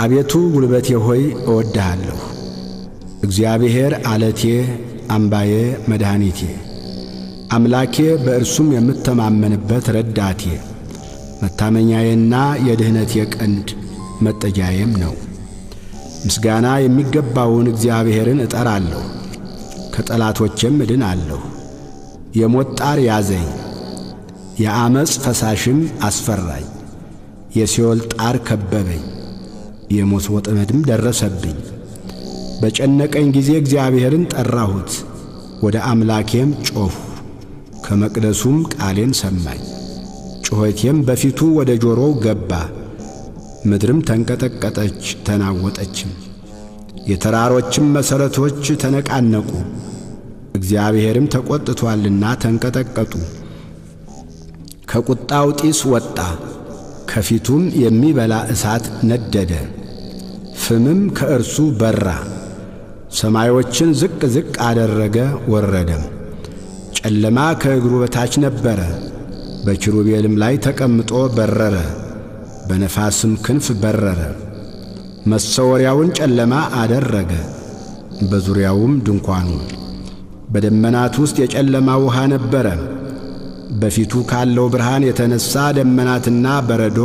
አቤቱ ጉልበቴ ሆይ እወድሃለሁ። እግዚአብሔር ዓለቴ፣ አምባዬ፣ መድኃኒቴ፣ አምላኬ፣ በእርሱም የምተማመንበት ረዳቴ፣ መታመኛዬና የድኅነቴ ቀንድ መጠጊያዬም ነው። ምስጋና የሚገባውን እግዚአብሔርን እጠራለሁ፣ ከጠላቶቼም እድናለሁ። የሞት ጣር ያዘኝ፣ የዓመፅ ፈሳሽም አስፈራኝ። የሲኦል ጣር ከበበኝ፣ የሞት ወጥመድም ደረሰብኝ። በጨነቀኝ ጊዜ እግዚአብሔርን ጠራሁት፣ ወደ አምላኬም ጮኽሁ። ከመቅደሱም ቃሌን ሰማኝ፣ ጩኸቴም በፊቱ ወደ ጆሮው ገባ። ምድርም ተንቀጠቀጠች ተናወጠችም፣ የተራሮችም መሠረቶች ተነቃነቁ። እግዚአብሔርም ተቈጥቶአልና ተንቀጠቀጡ። ከቁጣው ጢስ ወጣ፣ ከፊቱም የሚበላ እሳት ነደደ፣ ፍምም ከእርሱ በራ። ሰማዮችን ዝቅ ዝቅ አደረገ ወረደም። ጨለማ ከእግሩ በታች ነበረ፣ በኪሩቤልም ላይ ተቀምጦ በረረ፣ በነፋስም ክንፍ በረረ። መሰወሪያውን ጨለማ አደረገ፣ በዙሪያውም ድንኳኑ። በደመናት ውስጥ የጨለማ ውሃ ነበረ። በፊቱ ካለው ብርሃን የተነሣ ደመናትና በረዶ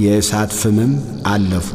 የእሳት ፍምም አለፉ።